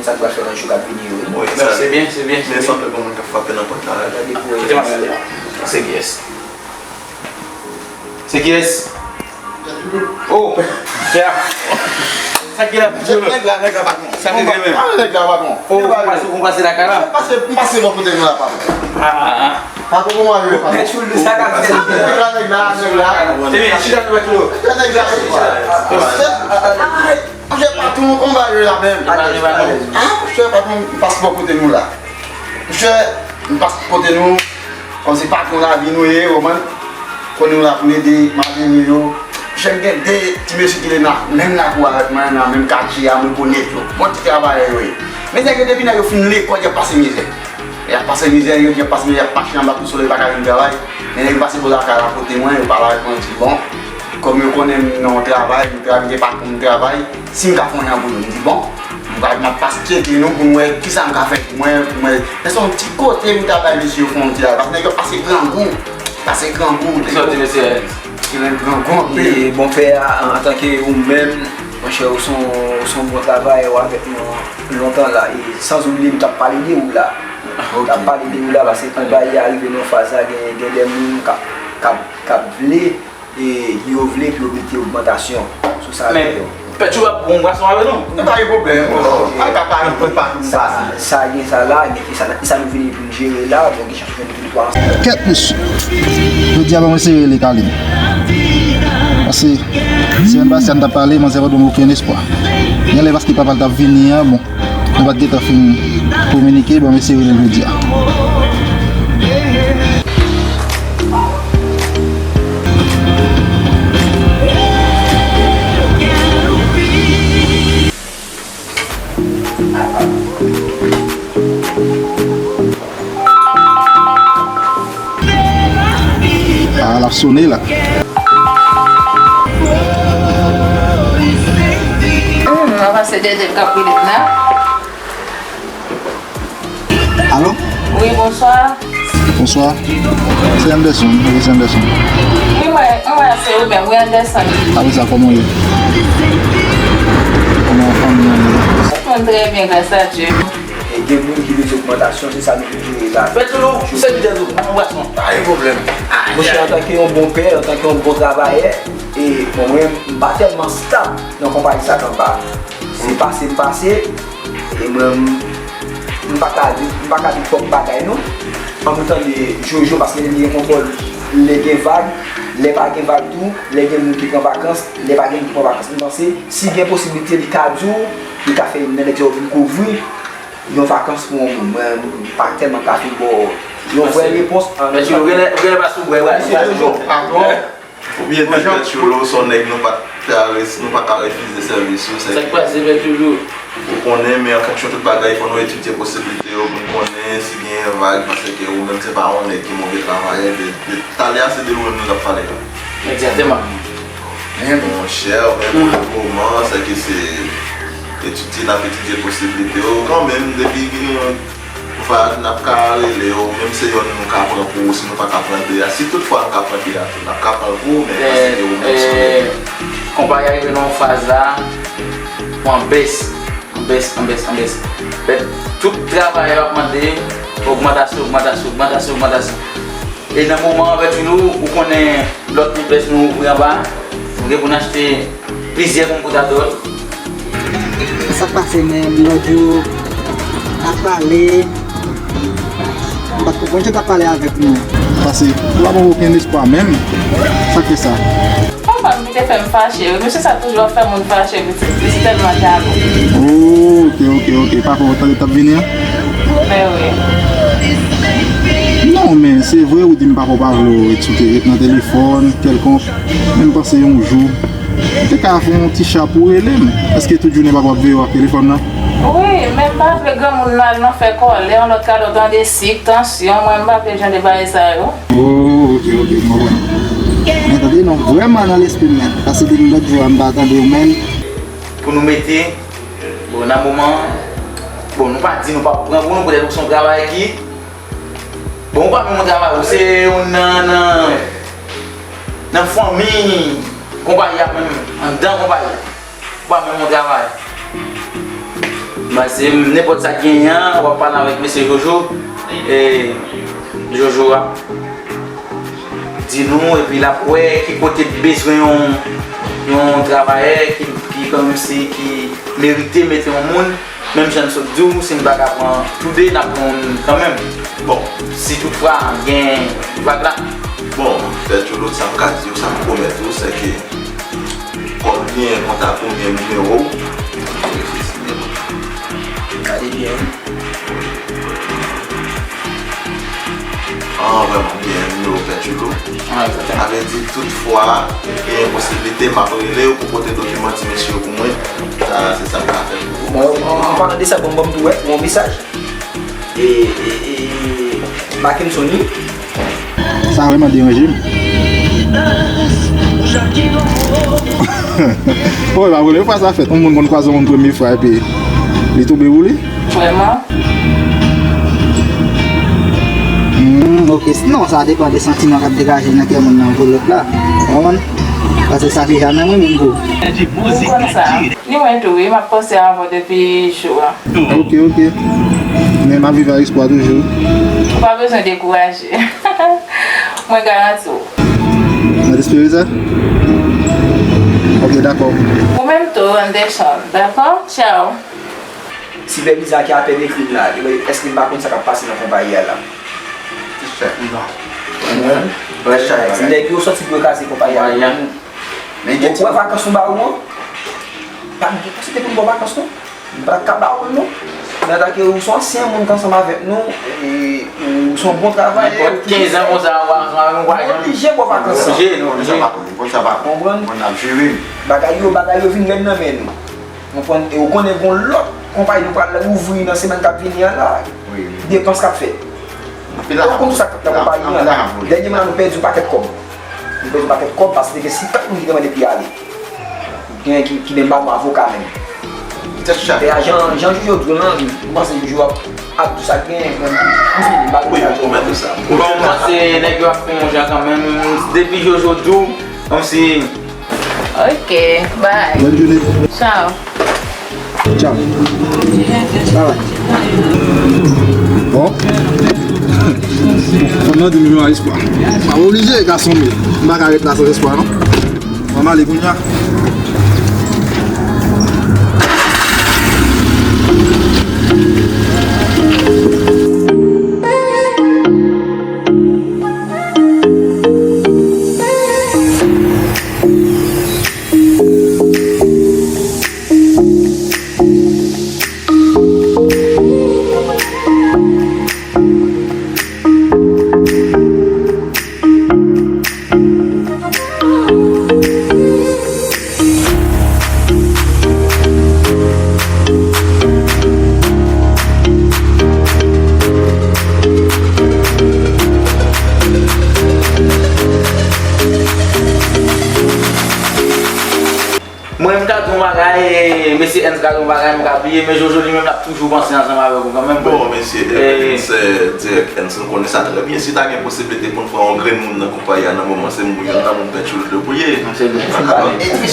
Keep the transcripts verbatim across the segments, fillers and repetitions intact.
Sa k pral fè nan jou k ap vini yo, wi. Wi, se byen, se byen, se byen. Men sanble gon moun k ap frape nan pòt la. Gade pou... Kite m al gade la. Se kiyès? Se kiyès? Oh, pè. Sa k gen la, pè? Nèg la, nèg la, patwon. Sa k gen menm? Ah, nèg la, patwon. Oh, ou pase, ou pase lakay la? M pase, m pase bò kote nou la, patwon. Ah, ah, ah. Patwon, kòman w ye, patwon? Nèg la, nèg la, nèg la. Ebyen, chita sou bèk yo. Nèg la, nèg la. Monchè, patwon, kòman w ye la menm? Ah, monchè, patwon, m pase bò kote nou la. Monchè, m pase kote nou, kòmsi patwon lavi nou ye, ou konprann? Konnen nou la pou n ede malere yo. Monchè, m gen de ti mesye ki rete nan menm lakou avèk mwen, nan menm katye a, m rekonèt yo. Bon ti travayè yo ye. Men nèg yo, depi nèg yo fin lekòl, y ap pase mizè. Y ap pase mizè, yo di y ap pase mizè, y ap mache anba tou solèy, pa ka jwenn travay. Men nèg yo pase bò lakay la kote mwen, yo pale avèk mwen, yo di, bon, kòm yo konnen m nan yon travay, m travay, m gen patwon m travay, si m ka fè yon jan pou yo, m di, bon, m pral, m ap pase tcheke nou pou m wè kisa m ka fè pou mwen, pou mwen. Men se yon ti kote m ta bay mesye yo fè yon ti travay, paske nèg yo pase grangou, pase grangou. Kisa w di mesye a? Ki rele grangou anpil. E bon pè a, an, antanke ou menm, monchè, ou se yon, ou se yon bon travayè, ou avèk nou lontan la. E san oubliye, m t ap pale de ou la. M t ap pale de ou la, paske konba a rive nan faz la, gen, gen de moun k ap, k ap, k ap vle, e yo vle pou yo mete ogmantasyon sou salè yo. Men, Pè Tchoul ap bon gason avè nou. Nou pa gen pwoblèm. Al pa pale, mwen pa vin pase. Sa, sa gen sa la, gen sa, sa nou vini pou n jere la, bon, gen chans pou nou tout twa ansanm. Kèt, mesye. Jodi a, ban mwen eseye rele Kalin. Paske, semèn pase a, n t ap pale, manzè pa t ban m okenn espwa. Gen lè paske papa l t ap vini an, bon, nou pa t gentan fin kominike, ban mwen eseye rele l jodi a. Ah, l ap sone la. Hmm, apa se Dèdè k ap rele m la? Alo? Wi, bonswa. Bonswa. Se Anderson, wi, se Anderson. Wi, mwen, mwen, se ou menm, wi, Anderson. Apre sa, kòman w ye? Kòman fanmi an ye? Tout moun trè byen, gras a Dye. E gen moun ki bezwen ogmantasyon, se sa nou vin jere la. Pè Tchoul, se lidè nou, nan yon bwasman, pa gen pwoblèm. Monchè, antanke yon bon pè, antanke yon bon travayè, e bon, mwen, m pa tèlman stab nan konpayi sa k anba. Se pase m pase, e mwen, m, m pa ka di, m pa ka di fòk bagay non. An nou tande Jojo, paske li gen kontwòl, lè gen vag, lè pa gen vag tou, lè gen moun ki pran vakans, lè pa gen moun ki pran vakans. M panse, si gen posiblite, li ka di w, li ka fè youn nan nèg sa yo vin kouvri yon vakans pou yon moun. Mwen, m pa tèlman ka fin ba w yon vrè repons an. Men si ou genlè, ou genlè pa sou vrè, vrè, se Jojo. Ou byen di, Pè Tchoul, se yon nèg nou pa t ka res-, nou pa ka refize sèvis ou, se... Sa k pase, Pè Tchoul? Ou konnen, men an fonksyon tout bagay, fò nou etidye posiblite yo pou n konnen si gen vag, paske ou menm se pa yon nèg ki move travayè, de, de, talè a se de ou menm nou t ap pale la. Egzakteman. Monchè, men pou le moman, se ke se etidye n ap etidye posiblite yo, kanmenm, depi gen yon vag, n ap ka rele yo, menm se yonn nou ka pran pou ou, si nou pa ka pran de a. Si toutfwa nou ka pran de a tou, n ap ka pran pou ou, men paske ou menm se yon... Konpayi a rive nan yon faz la, an bès, an bès, an bès, an bès. Tout travayè yo ap mande ogmantasyon, ogmantasyon, ogmantasyon, ogmantasyon. E nan moman an, Pè Tchoul, ou konnen lòt konplèks nou ouvri anba, nou gen pou n achte plizyè konpòtatò. Sa k pase menm, lòt jou, n ap pale, m pa t konprann jan w t ap pale avèk nou. Pase, ou pa ban m okenn espwa menm, sa k fè sa? Papa m ki te fè m fache wi. Mesye sa toujou ap fè moun fache, pitit. Li tèlman jalou. Oh, ok, ok, ok. Papa w tande t ap vini an? Men wi. Non, men se vre ou di m papa w pa vle w ret sou te-, ret nan telefòn kèlkonk. Men m panse yon jou, ou te ka fè yon ti cha pou w rele m. Èske tout jounen papa w ap veye w ak telefòn nan? Wi, men m pa vle granmoun nan al nan fè kòlè, yon lòt kado tande sik, tansyon, mwen m pa vle jan de bagay sa yo. Oh, ok, ok, m konprann. Men tande non, vrèman nan lespri m, men. Paske depi lòt jou a, m pa tande w menm. Pou nou mete, bon, nan moman an, bon, nou pa di nou p ap pran pou nou, poutèt ou se yon travayè ki, bon, ou pa menm yon travayè, ou se yon nan, nan, nan fanmi konpayi a menm, anndan konpayi a. Ou pa menm yon travayè. Pase nenpòt sa k genyen an, w ap pale avèk mesye Jojo. E Jojo ap di nou, epi l ap wè ki kote t bezwen yon, yon travayè ki, ki kòmsi ki merite mete yon moun. Menm jan n sot di w, si n pa ka pran toude, n ap pran youn kanmenm. Bon, si toutfwa gen vag la. Bon, Pè Tchoulo, sa m ka di w, sa m pwomèt ou, se ke kòm m gen kontak ou, m gen nimewo w, m ap reflechi byen. Gade byen. Ah, vrèman, m gen nimewo Pè Tchoulo. Ah, egzakteman. Sa vle di, toutfwa, gen posiblite, m ap rele w pou pote dokiman ti mesye yo pou mwen. Sa, se sa m ka fè pou ou. Bon, an, an palan de sa, bon, ban m tou wè, yon mesaj. E, e, e, Mackenson, wi. Sa vrèman deranje m. Woy, pa vre, yon fwa sa fèt, yon moun konn kwaze yon moun premye fwa, epi li tonbe pou li. Vrèman? Hmm, ok. Non, sa depann de santiman k ap degaje nan kè moun nan pou lòt la. Ou konprann? Paske sa deja nan mwen menm tou. Ou konn sa. Ni mwen tou, wi, m ap panse avè w depi jou a. Ok, ok. Men m ap viv ak espwa toujou. Ou pa bezwen dekouraje. Mwen garanti w. Mwen t espere sa? Ok, dakò. Ou menm tou, Anderson. Dakò? Tchao. Sipèvizè a ki apèn ekri m la, èske l pa konn sa k ap pase nan konpayi a la? Ti chèf, non. Nèg yo sòti pou yo kraze konpayi a. Ou wè vakans nou ba ou an? Pa gen, se te pou n ba w vakans, non. M pa t ka ba ou l, non. Men atake ou se yon ansyen moun k ansanm avèk nou, e ou se yon bon travayè. Nenpòt kenz an konsa, w ansanm avèk nou, w pa janm oblije ba w vakans lan. Oblije, nou oblije. Konn sa pa konn, konn sa pa konn. Konprann? Konn ap jere. Bagay yo, bagay yo vin rèd nan men nou. Konprann? E ou konnen gon lòt konpayi nou pral ouvri nan semèn k ap vini an la. Wi, wi. Depans k ap fèt. Ou konn tout sa k nan konpayi an. Dènyèman la, nou pèdi yon pakèt kòb. Nou pèdi yon pakèt kòb paske te gen senkann moun ki te mande pou y ale. Gen ki, ki menm ba nou avoka menm. Tèt chaje. E a jan, jan Jojo di w lan, m panse Jojo ap, ap di sa k genyen, men m fini, m pa konn sa. Wi, m konprann sa. Bon, m panse nèg yo ap fè yon jan kanmenm. Depi Jojo di w, kòmsi. Ok, bye. Bòn jounen. Tchao. Tchao. Bye bye. Bon. Fanm nan di m jwenn espwa. M ap oblije, gason m ye. M pa ka ret la san espwa, non. Mwen ale kounye a. Mwen, m ka di yon bagay, e, mesye Ernst ka di yon bagay, m ka bliye, men Jojo li menm l ap toujou panse ansanm avèk ou kanmenm. Bon, mesye, e, Ernst, e, dirèk Ernst, nou konnen sa trè byen. Si ta gen posiblite pou n fè yon grenn moun nan konpayi a nan moman, se moun, youn nan moun Pè Tchoulo pou ye. E mesye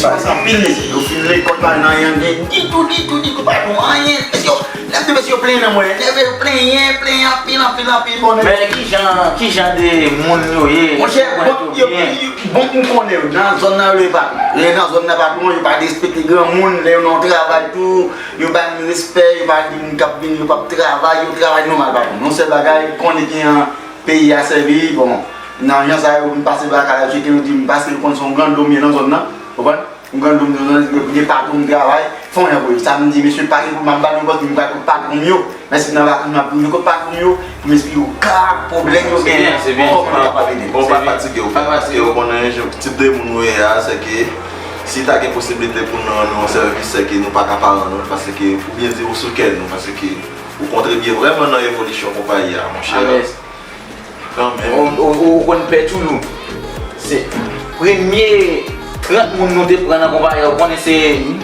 sa anpil, mesye. Yo fin lekòl pa nan anyen ditou, ditou, ditou, pa nan anyen. Mesye, lè mesye yo plenyen nan mwen, lè yo plenyen, plenyen anpil, anpil, anpil, bon. Men kijan, kijan de moun yo ye? Monchè, bon, yo, yo, bon, m konnen yo. Nan zòn nan, yo pa, e nan zòn nan, patwon, yo pa respekte granmoun, lè yo nan yon travay tou, yo pa gen respè, yo pa di moun k ap vini, yo p ap travay, yo travay nòmal, patwon. Yon sèl bagay, konnen gen yon peyi a sèvi, bon, nan jan sa yo vin pase lakay la, yo cheke, yo di m, paske yo konn se yon grann dòmye nan zòn nan, konprann? Yon grann dòmye nan zòn nan, yo gen patwon m travay, fè yon jan pou yo. Sa m di, mesye, pa gen pwoblèm, m ap ba nou bòs, m pral kot patwon m yo. Mèsi nan vakans, m ap rive kot patwon m yo, pou m esplike yo ka pwoblèm yo genyen, kòman nou kapab ede. Bon, pa fatige w, pa fatige w, konnen jan tip de moun ou ye a, se ke si ta gen posiblite pou nou rann nou yon sèvis, se ke nou pa ka pa rann nou l, paske ou byen di ou sou kè nou, paske ou kontribye vrèman nan evolisyon konpayi a, monchè. Kanmenm. Ou, ou, ou konn Pè Tchoulou. Se premye trant moun nou te pran nan konpayi a, ou konnen se,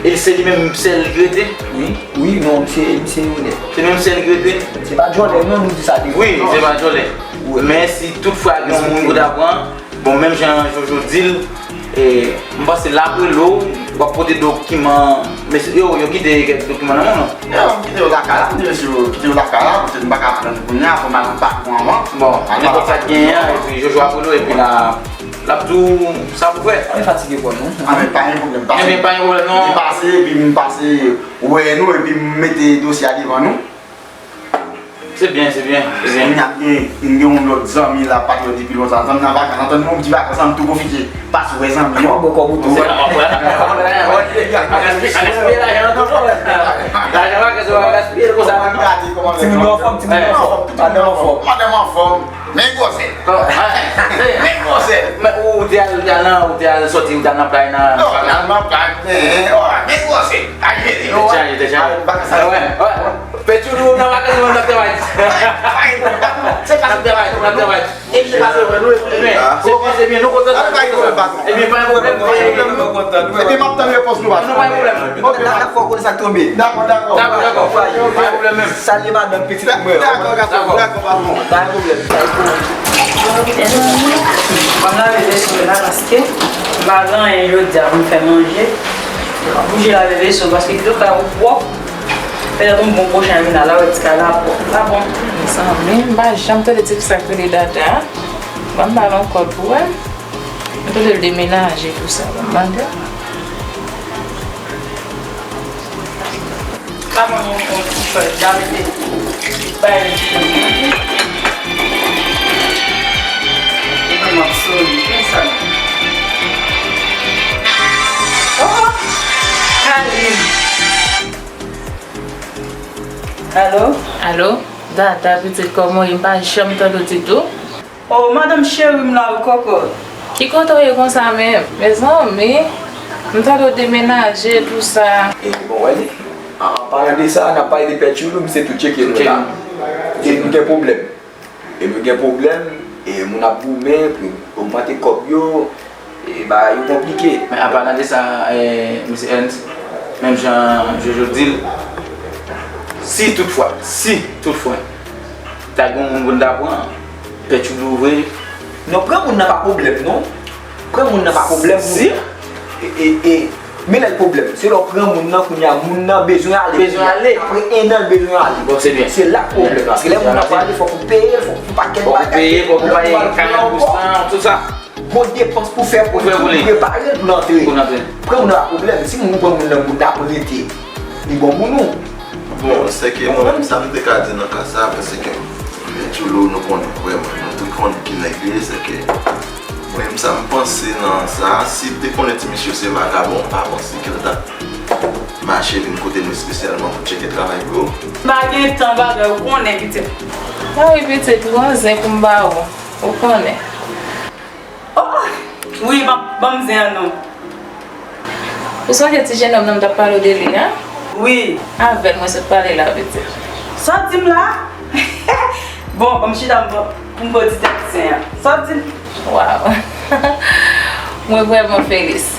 e se li menm sèl ki rete? Wi, wi, non, misye, misye onèt. Se menm sèl ki rete? Se pa djòlè, non, nou di sa devan. Wi, se pa djòlè. Wi. Men si toutfwa gen yon moun ou ta pran, bon, menm jan Jojo di l, E, m panse l ap rele w, w ap pote dokiman, mesye, yo, yo kite kèk dokiman nan men w, non? Yo, m kite yo lakay la, m di mesye yo kite yo lakay la, poutèt m pa ka pran kounye a, fò m al nan pak mwen anvan. Bon, nenpòt sa k genyen an, epi Jojo ap rele w, epi l a, l ap di w sa pou fè. Mwen fatige kò m non. A, men pa gen pwoblèm, pase. Ebyen, pa gen pwoblèm, non. M pase, epi m pase wè nou, epi m mete dosye a devan nou. Se byen, se byen, se byen. Kounye a m gen, m gen yon lòt zanmi la, pa t wè depi lontan. Zanmi nan vakans, antann nou yon ti vakans, ann tou pwofite pase wè zanmi yo. Bon, bon, kòb ou tou. Gaspiye lajan an toujou. Lajan vakans yo pa gaspiye l konsa. Timoun yo anfòm, timoun yo anfòm. Madanm anfòm. Madanm anfòm. Men gwosè. Men gwosè. Men ou te al, ou te al nan, ou te al sòti, ou te al nan play nan. Non, nan, nan play, men, oh, men gwosè. Ay, jete, oh, chaje, te chaje. Wè, wè. Petchoulou nan vakans, mwen, n ap travay. Se pa travay, n ap travay. E se pa se vre, nou, e se byen, se byen, nou kontan. Ebyen, pa gen pwoblèm. Ebyen, m ap tann repons nou, patwon. Nou pa gen pwoblèm. Ok, n ap fè w konnen sa k tonbe. Dakò, dakò. Dakò, dakò. Pa gen pwoblèm menm. Salye madanm pitit mwen. Dakò, dakò, dakò, patwon. Pa gen pwoblèm. Mezanmi, ban m lave veso la paske m pa gen anyen jodi a pou m fè manje. M oblije lave veso paske dlo kay ou pwòp. Petèt yon bon pwochen vin la, la wè ti kay la pwòp. La bon. Mezanmi, m pa janm tande ti fi sa k rele Dada a. Ban m ba l yon kòd pou wè. Mwen tande l demenaje tou sa. Ban m mande l. Ka ban m yon, yon ti fèy, dam te bay yon ti fèy. Epi m ap soni, men sa. Oh! Kalim! Alo? Alo? Dada, pitit, kòman w ye? M pa janm tande w ditou. Oh, madanm cheri m la wi, kòkòt. Ki kote w ye konsa menm? Mezanmi, m tande w demenaje, tou sa. E, bon, wè li. An, an palan de sa, n ap pale de Petchoulou, misye tou tcheke nou la. E nou gen pwoblèm. E nou gen pwoblèm, e moun ap goumen pou ogmante kòb yo, e bagay yo konplike. Men an palan de sa, e, mesye Ernst, menm jan Jojo di l, si toutfwa, si toutfwa, ta gen yon moun pou n ta pran, Petchoulou vre. Non, pran moun nan pa pwoblèm, non. Pran moun nan pa pwoblèm. Si. E, e, e, men lè l pwoblèm, se lè w pran moun nan, kounye a, moun nan bezwen ale. Bezwen ale. Apre ennan, l bezwen ale. Bon, se byen. Se la k pwoblèm la. Paske lè moun nan prale, fòk ou peye l, fòk ou fè yon pakèt bagay. Fòk ou peye, fòk ou peye karant pou san, tout sa. Gwo depans pou fè pou l, pou prepare l pou l antre. Pou l antre. Pran moun nan pa pwoblèm. Si moun pran moun nan, moun nan ap rete. Li bon pou nou. Bon, sèke mwen menm sa m te ka di nan ka sa, paske Petchoulou nou konnen vrèman, nou tout konnen ki nèg li ye, sèke mwen menm sa m panse nan sa, si l te konnen ti mesye yo se vagabon, m pa panse ke l t ap mache vin kote nou espesyalman pou tcheke travay pou yo. M pa gen tan bagay, ou konnen, pitit. A wi, pitit, ou gon zen pou m ba ou, ou konnen. Oh! Wi, ban, ban m zen an non. Ou sonje ti jenòm nan m t ap pale w de li a? Wi. Avè l mwen sot pale la, pitit. Sa w di m la? Bon, ban m chita m, pou m ba w ti tèt zen an. Sa w di m? Waw. Mwen vrèman felis.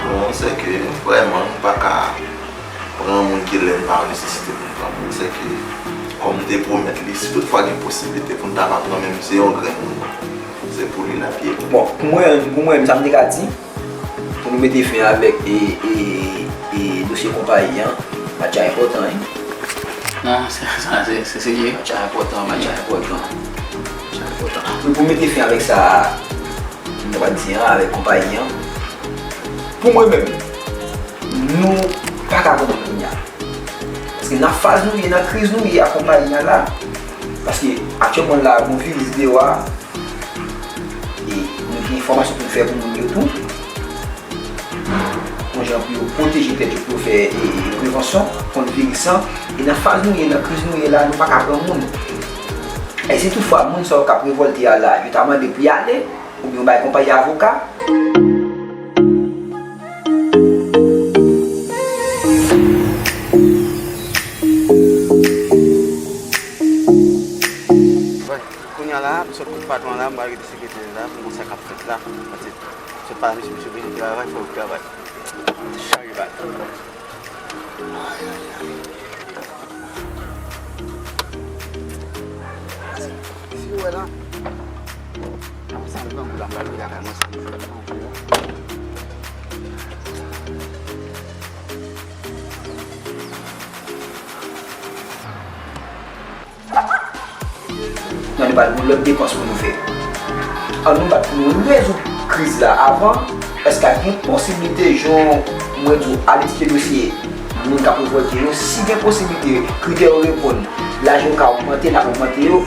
Bon, sèke vrèman, m pa ka pran moun ki lè m pa an nesesite pou m pran moun. Sèke, kòm m te pwomèt li, si toutfwa gen posiblite pou n ta pa pran menm se yon grenn moun, se pou li l ap ye. Bon, pou mwen, pou mwen, sa m te ka di, pou nou mete fen avèk, e, e, e dosye konpayi an, match la enpòtan, wi. Non, se, sa, se, se serye. Match la enpòtan, match la enpòtan. Match la enpòtan. Wi, pou mete fen avèk sa, m ta pral di an, avèk konpayi an. Pou mwen menm, nou pa ka konprann kounye a. Paske nan faz nou ye, nan kriz nou ye ak konpayi an la, paske aktyèlman la, gon viris deyò a, e nou gen fòmasyon pou nou fè pou moun yo tou. Yon jan pou yo pwoteje tèt yo, pou yo fè, e, e, prevansyon kont viris lan. E nan faz nou ye, nan kriz nou ye la, nou pa ka pran moun. E si toutfwa moun sa yo k ap revòlte a la, yo ta mande pou y ale, oubyen yo bay konpayi avoka. Kounye a la, m sot kote patwon La, pou sa k ap fèt la, paske se pa misye, misye vini travay, fò l travay. Chanje bagay. Ay, ay, ay. Si w wè la, apre sa, m pran kou la, m pral vin lakay mwen, sa m fè. Nan li pa gen lòt depans pou nou fè. An nou bat pou nou rezoud kriz la avan, èske gen posiblite, jan mwen di w, al etidye dosye moun k ap revòlte yo, si gen posiblite, kritè yo reponn, lajan yo ka ogmante, n ap ogmante yo.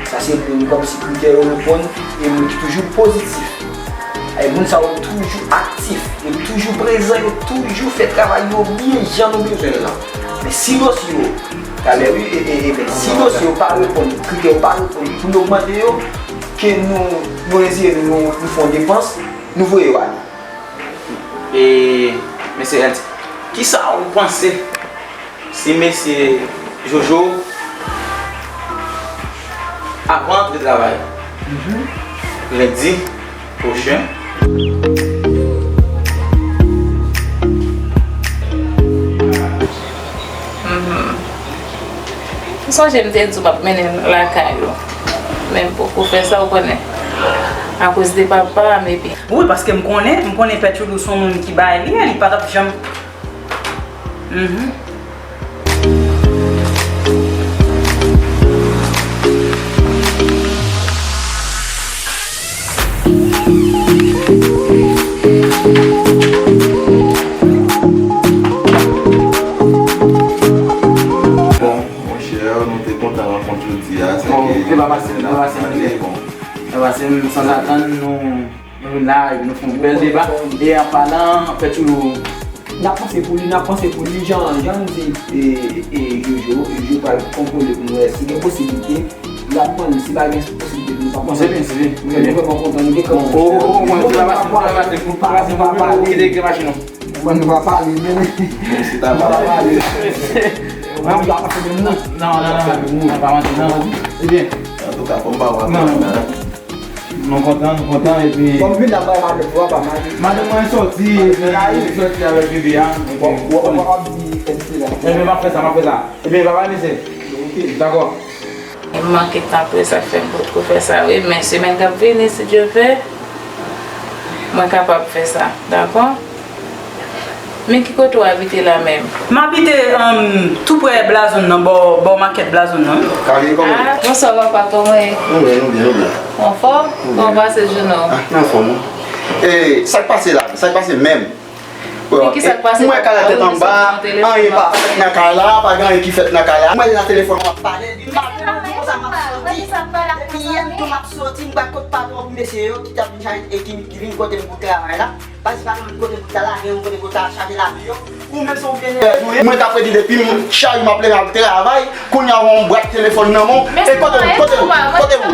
Sa se moun kòmsi kritè yo reponn, e moun ki toujou pozitif. E moun sa yo toujou aktif, yo toujou prezan, yo toujou fè travay yo byen jan nou bezwen l lan. Men si dosye yo, talè wi, e, e, e, men si dosye yo pa reponn, kritè yo pa reponn pou n ogmante yo, ke nou, nou rezeye nou, nou, nou fè yon depans, nou voye yo ale. E, mesye Ernst, kisa ou panse si mesye Jojo ap rantre travay lendi pwochen? M sonje m te di w m ap mennen l lakay ou. Men m poko fè sa, ou konnen. Akoz de papa m, epi Wi, paske m konnen, m konnen Pè Tchoulou se yon moun ki bay li, li pa t ap janm. Mhm. Bon, monchè, nou te kontan rankontre jodi a. Bon, e pa pase, e pa pase, bon. E pa pase, m, sanzatann, nou, nou vin la, epi nou fè yon bèl deba. E an palan, Pè Tchoulou. N ap panse pou li, n ap panse pou li, jan, jan m di, e, e, Jojo, Jojo pral kontwole pou nou wè si gen posiblite, l ap pran li, si pa gen posiblite, nou p ap pran li. Se byen, se byen. Mwen, se byen. Nou vrèman kontan, nou gen kòm. O, o, o, mwen, se pa fasil, se pa fasil, se pa fasil, pou kite gen machin, non. Mwen, nou pa pale, men. Mwen, si ta pale. Mwen, nou pa pale, men. Non, non, non, non, pa manti, non. Se byen. Antouka, fò m pa wè. Non, non, non. Nou kontan, nou kontan, epi. Bon, m vin la bay madanm, w ap bay madanm. Madanm mwen soti, epi li soti avèk bebe a. Bon, w ap, w ap di, fè ti la. Ebyen, m ap fè sa, m ap fè sa. Ebyen, bye bye, mesye. Ok. Dakò. M manke tan pou sa fè m potko fè sa, wi, men semèn k ap vini, si Dye vle, mwen kapab fè sa, dakò? Men ki kote w abite la menm? M abite, um, tou prè Blazon nan, bò, bò makèt Blazon nan. Kari, kòman? Ah, bonswa papa, kòman w ye? Nou byen, nou byen, nou byen. Anfòm? Kòman pase jounen w? Ah, anfòm, wi. E, sa k pase la? Sa k pase menm? Men ki sa k pase, papa? Mwen kay la tèt anba, anyen pa fèt nan kay la, pa gen anyen ki fèt nan kay la. Mwen nan telefòn, w ap pale, li pa vle di konsa m ap soti. Depi yè m tou m ap soti, m pa kot patwon mesye yo ki t ap vin chaje, e ki, ki vin kote m pou travay la. Paske pa konn kote pou ta lage, yon kote pou ta chaje lavi yo. Ou menm se yon vye nèg ou ye. Mwen t ap redi depi m chaj m ap leve al travay, kounye a w yon bwat telefòn nan men w. E kote ou? Kote ou? Kote ou?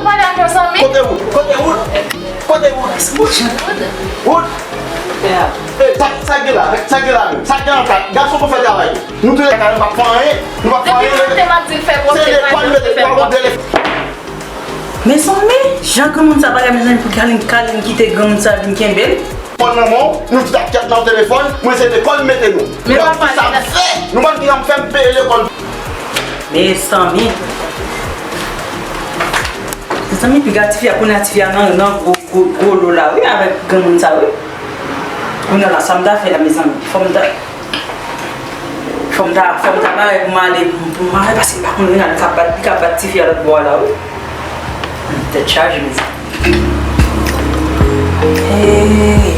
Kote ou? Kote ou? Kote ou? Wood? E, sa, sa gen la? Sa gen la menm? Sa gen la? Gason pou fè travay. Nou tou lè kay la, nou p ap fè anyen. Nou p ap fè anyen. Depi maten m ap di l fè pwòpte kay la, li fè pwòpte. Mezanmi, jan granmoun sa bagay, mezanmi, pou Kalin, Kalin kite granmoun sa vin kenbe l. Fòn nan men w, nou tout ap chat nan telefòn, mwen se lekòl mete nou. Men papa, ki sa m fè? Nou pa konn ki sa m fè, m peye lekòl. Mezanmi. Mezanmi, piga tifi a, kounye a tifi a nan, nan gwo, gwo, gwo lo la, wi, avèk granmoun sa, wi. Kounye a la, sa m ta fè la, mezanmi? Fò m ta Fò m ta, fò m ta pare pou m ale, pou m ale, paske m pa konn Reynald ka bat, li ka bat tifi a lòt bò a la, wi. Tèt chaje, mezanmi. Hey!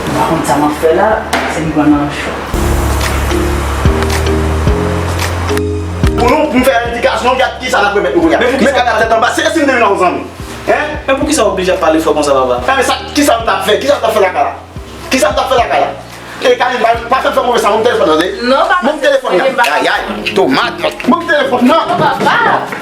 M pa konn sa m ap fè la, se m pran nan cho. Pou nou, pou m fè endikasyon, gad kisa n ap remèt nou kounye a. Men kaka tèt anba, se si m te vin nan yon zanmi. Hein? Men poukisa w oblije ap pale fò konsa, papa? Eh, men sa, kisa m t ap fè? Kisa m t ap fè lakay la? Kisa m t ap fè lakay la? E Kalin, pa, pa fè m fè move sa, ban m telefòn nan, tande. Non, papa. Ban m telefòn nan. Ay, ay, tomat. Ban m telefòn nan. Non, papa.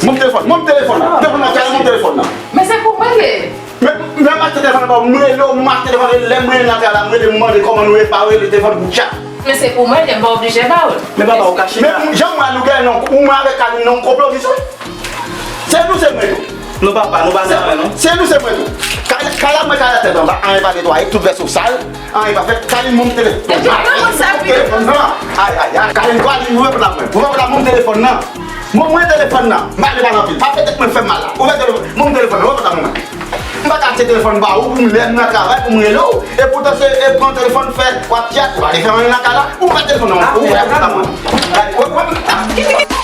Ban m telefòn, ban m telefòn nan. Telefòn nan, Kalin, ban m telefòn nan. Men se pou mwen l ye. Men, men m achte telefòn nan ba w, m rele w, m achte telefòn, lè m rele nan kay la, m rele, m mande kòman nou ye, pa rele telefòn pou tchat. Men se pou mwen l ye, m pa oblije ba w l. Men papa, ou kache la. Men jan m wè nou gen non, ou mwen avèk Kalin nan yon konplo, misye. Se nou, se mwen tou. Non papa, nou pa nan anyen non. Se nou, se mwen tou. Kay, kay la mwen kay la tèt anba, anyen pa netwaye, tout vèso sal, anyen pa fèt. Kalin, ban m telefòn. Telefòn nan. Ay, ay, ay. Kalin, Kalin, ouvè pòt la mwen. Ouvè pòt la, ban m telefòn nan. Ban mwen telefòn nan. M pa vle pale anpil. Pa fè tèt mwen fè m mal la. Ouvè telefòn, ouvè pòt la mwen. M pa ka achte telefòn ba ou pou m lè m nan travay pou m rele w. E poutan se e pran telefòn fè w ap chat. Ou pa vle fè anyen nan kay la. Ouvè telefòn nan. Ouvè pòt la mwen. Gade, wè, wè.